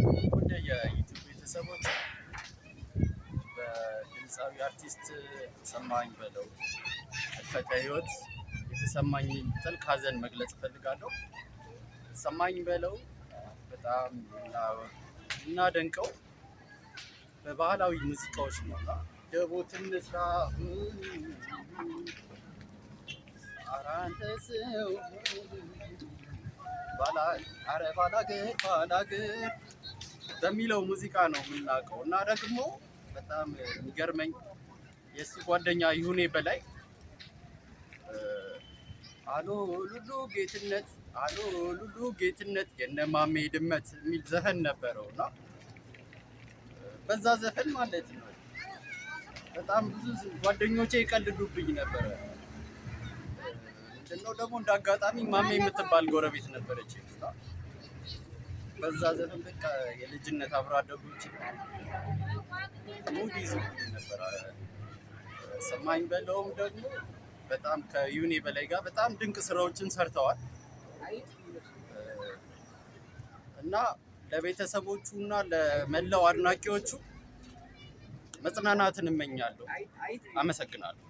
ውድ የዩቲዩብ ቤተሰቦች፣ በድምፃዊ አርቲስት ሰማኸኝ በለው ህልፈተ ህይወት የተሰማኝን ጥልቅ ሐዘን መግለጽ እፈልጋለሁ። ሰማኸኝ በለው በጣም እናደንቀው በባህላዊ ሙዚቃዎች ነው እና ደቦት እንስራ፣ ኧረ አንተ ሰው፣ ኧረ ባላገር ባላገር በሚለው ሙዚቃ ነው የምናውቀው። እና ደግሞ በጣም የሚገርመኝ የእሱ ጓደኛ ይሁኔ በላይ አሎ ሉሉ ጌትነት፣ አሎ ሉሉ ጌትነት የነማሜ ድመት የሚል ዘፈን ነበረው። እና በዛ ዘፈን ማለት ነው በጣም ብዙ ጓደኞቼ ይቀልዱብኝ ነበረ። ምንድነው ደግሞ እንደ አጋጣሚ ማሜ የምትባል ጎረቤት ነበረች። እና በዛ ዘፈን በቃ የልጅነት አብሮ አደጎች ሙድ ይዙብኝ ነበር። ሰማኸኝ በለውም ደግሞ በጣም ከይሁኔ በላይ ጋር በጣም ድንቅ ስራዎችን ሰርተዋል። እና ለቤተሰቦቹ እና ለመላው አድናቂዎቹ መጽናናትን እመኛለሁ። አመሰግናለሁ።